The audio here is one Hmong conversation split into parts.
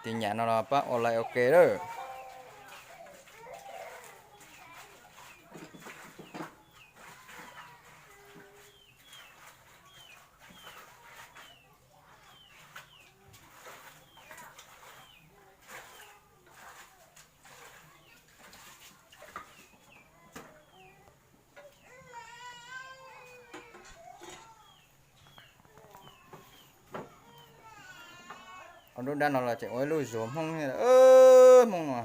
Tiv nyam no los pab ua like ua ke lawm. Ua lub dab no los tseem ua ib lub zuag Hmoob, Hmoob no.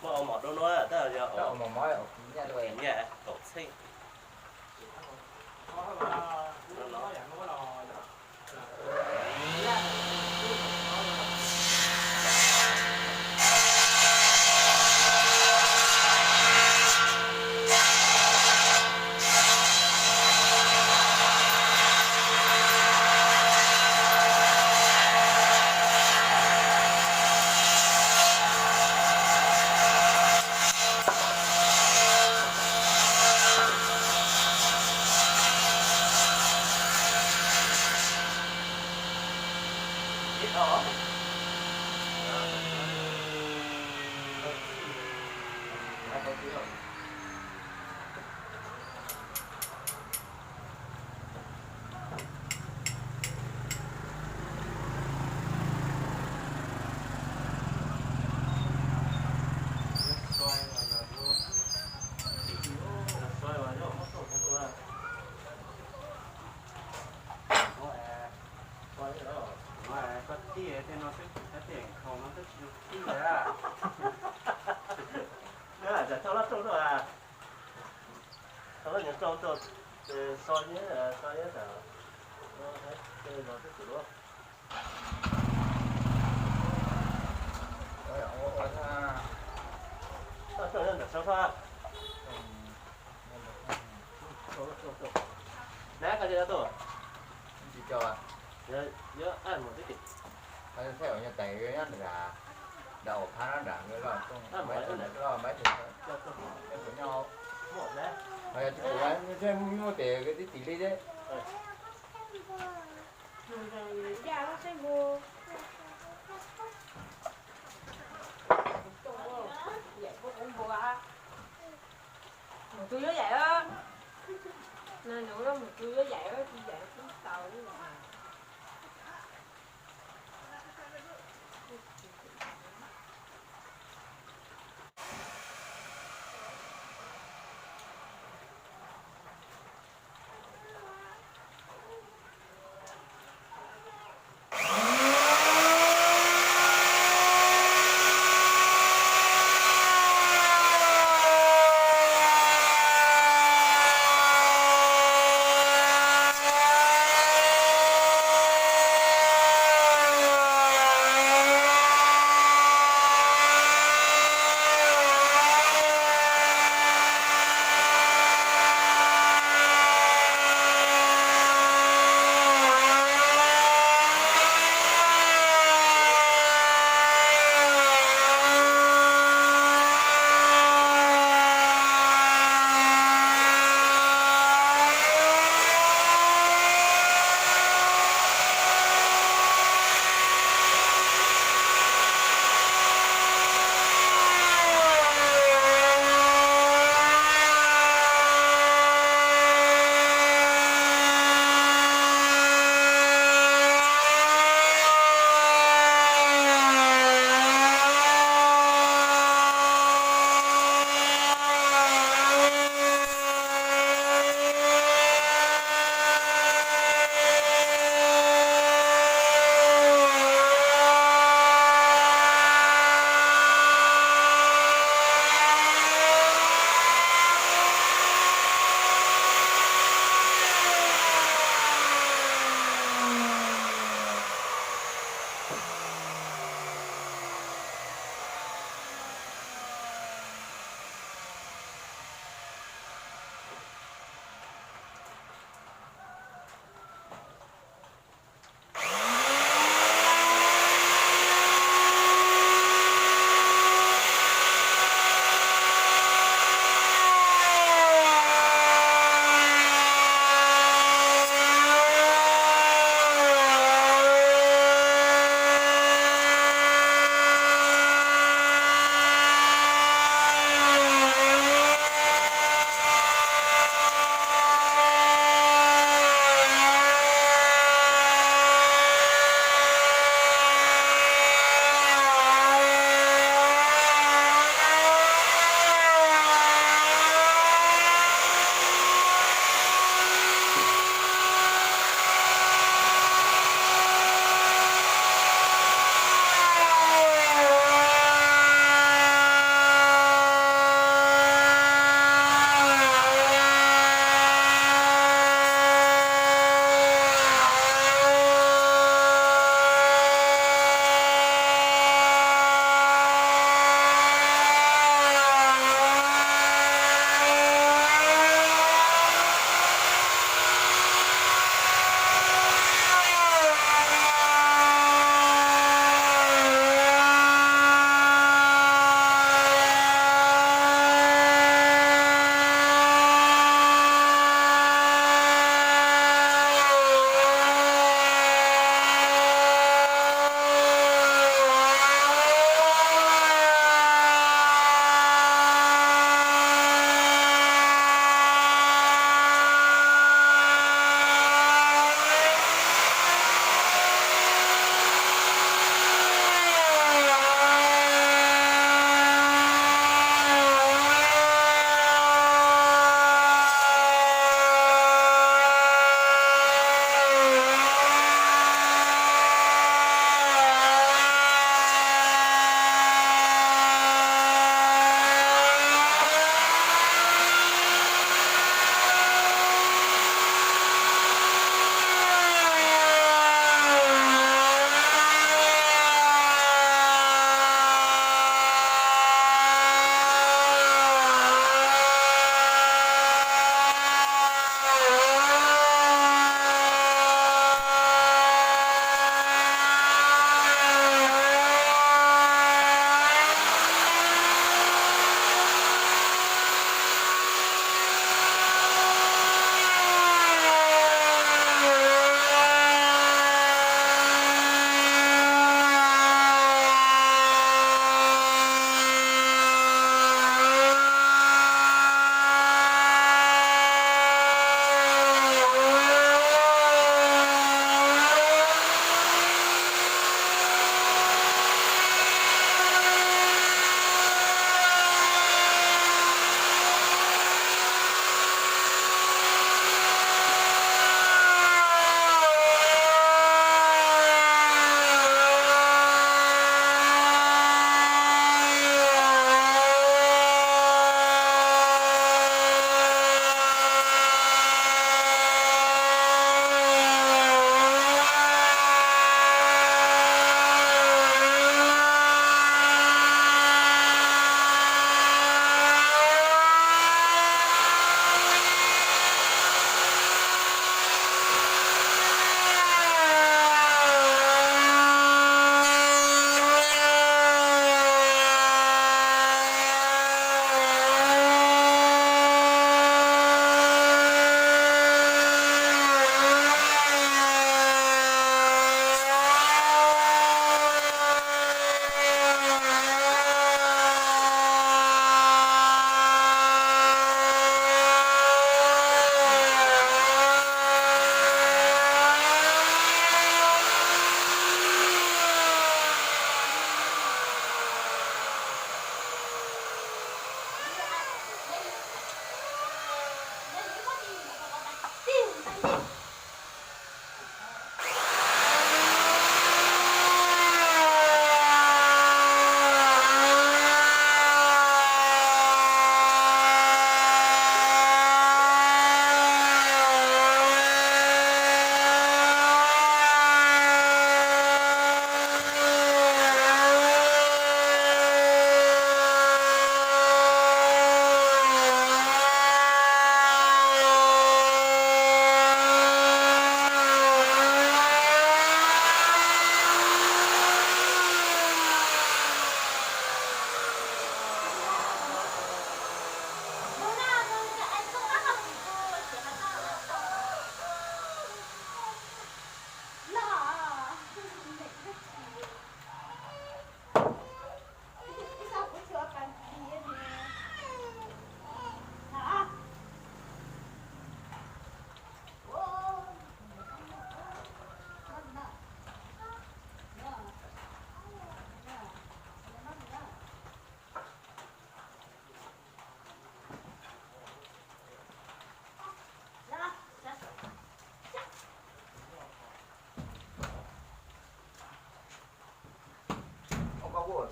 Muaj mov dua no, nyiaj kaum txheej. Koj tij tej no, koj tij no twb tsis tij a. Cov thauj loj rau, thauj loj nyob rau, so nyab, so nyab tas, los twb tsis luaj. Ua ntawm saud. Nab koj cia tuaj. Tsis co. Yuav, yuav aj mus tib si. Thaij ua nyuag tais nyob nram, nram hauv phab no nram, loj maiv tus, loj maiv tus, nyob hauv. Yog tsis pum, ntshe muaj tes tib tim li thiab. Mus tus yuav yaim, mus tus yuav yaim, tsis yaim tsis tau li.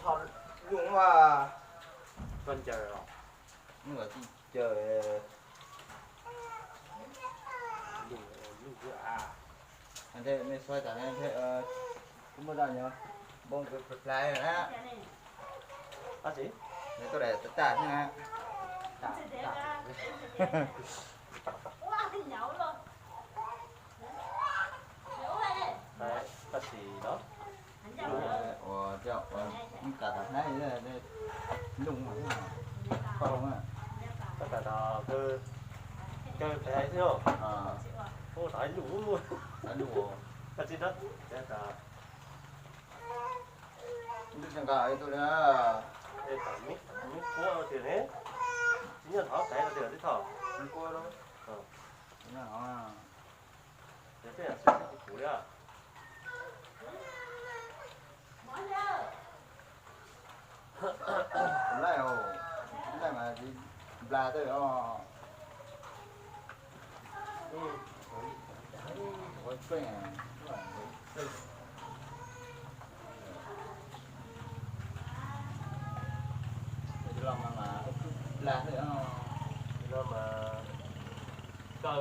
Tho lug ua. Koj ncaws os. Nws tsis ncaws. Lug, lug a. Nthej mej xuav tas nthej, kuv muaj daj nyob, npoo kws plais na. Ab tsi, nws tuaj daim tag tag xwb na. Koj tsis los? Ua, ua, kam tas hnab lug, koj lug, koj kam tas kaw pais xwb os. Ua, rov lug, rov lug, koj tsis rov, tsis tas. Ntuj tsis nqa ib tug li. Es tam mub quab tiag ne, tsis nyob thov pais tiag tib tho. Quab, tsis nyob thov. Ces tej yam xwm tsis kuv li. Laij, laij mas tsis nplas tej os. Ua tseej, los mas mas nplas tej os. Los mas kaw,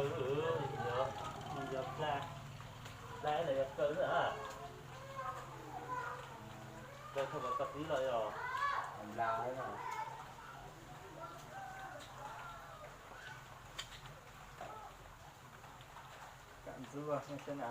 yog nplas, nplas los yog kaw na. Kaw thaum koj txiv los yog nplas. Kam ntxub seb na.